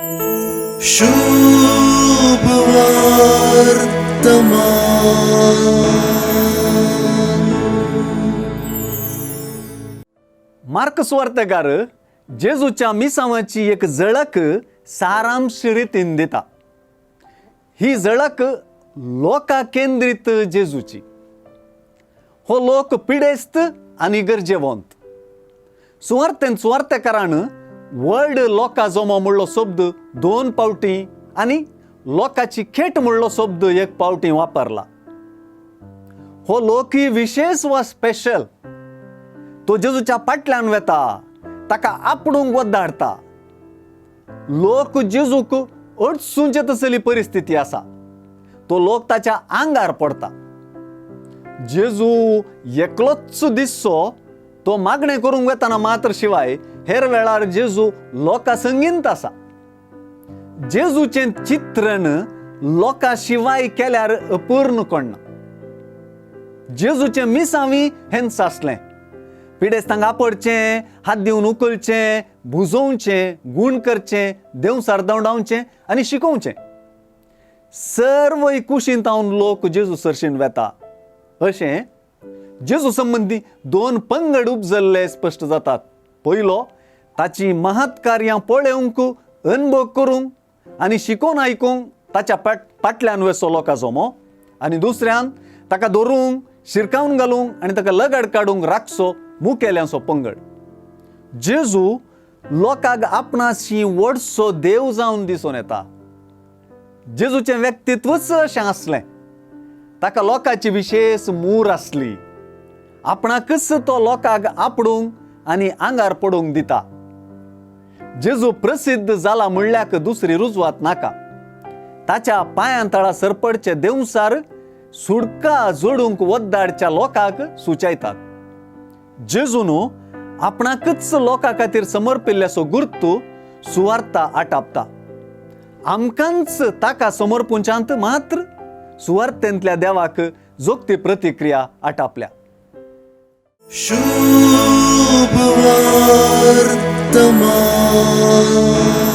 शुभ वर्तमान. मार्क सुवार्तेकार जेजूच्या मिसांवाची एक झळक सारांश रितीन दिता. ही झळक लोका केंद्रीत जेजूची. हो लोक पिडेस्त आनी गरजेवंत. सुवार्तेन सुवार्तेकारान व्हड लोका जमो म्हणलो शब्द दोन पावटी आनी लोकाची खेट म्हणलो शब्द एक पावटी वापरला. हो लोकय विशेश वा स्पेशल. तो जेजूच्या फाटल्यान वेता, ताका आपडूंक वद्दाडटा. लोक जेजूक अडचुंचे तसली परिस्थिती आसा. तो लोक ताच्या आंगार पडटा. जेजू एकलोच दिसचो तो मागणें करूंक वेतना मात्र शिवाय हेर वेळार जेजू लोकां संगीत आसा. जेजूचें चित्रण लोकां शिवाय केल्यार अपूर्ण कोण्णा. जेजूचें मिसावी हेंच आसलें. पिडेस्तांक आपडचें, हात दिवन उखलचें, भुजोवचें, गूण करचें, देंवसार दवडावचें आनी शिकोवचें. सर्व कुशींत हांव लोक जेजू सरशीन वेता. अशें जेजू संबंदी दोन पंगड उपजल्ले स्पश्ट जातात. पयलो, ताची महत्कार्यां पळोवंक, अनुभव करूंक आनी शिकोवन आयकूंक ताच्या फाटल्यान वेसो लोकां जमो, आनी दुसऱ्यान ताका धरूंक, शिरकावन घालूंक आनी ताका लगड काडूंक राखचो मुखेल्यांचो पंगड. जेजू लोकांक आपणाशी व्हडसो देव जावन दिसून येता. जेजूचें व्यक्तित्वच अशें आसलें. ताका लोकांची विशेश मूर आसली. आपणाकच तो लोकांक आपडूंक आनी आंगार पडूंक दिता. जेजू प्रसिद्ध जाला म्हणल्याक दुसरी रुजवात नाका. ताच्या पांयां तळा सरपडचे देंवसार सुडका जोडूंक वद्दाडच्या लोकांक सुचायतात. जेजून आपणाकच लोकां खातीर समर्पिल्ल्याचो गुर्तू सुवार्ता आटापता. आमकांच ताका समर्पुंच्यांत मात्र सुवार्तेंतल्या देवाक जोगती प्रतिक्रिया आटापल्या. शुभ वर्तमान.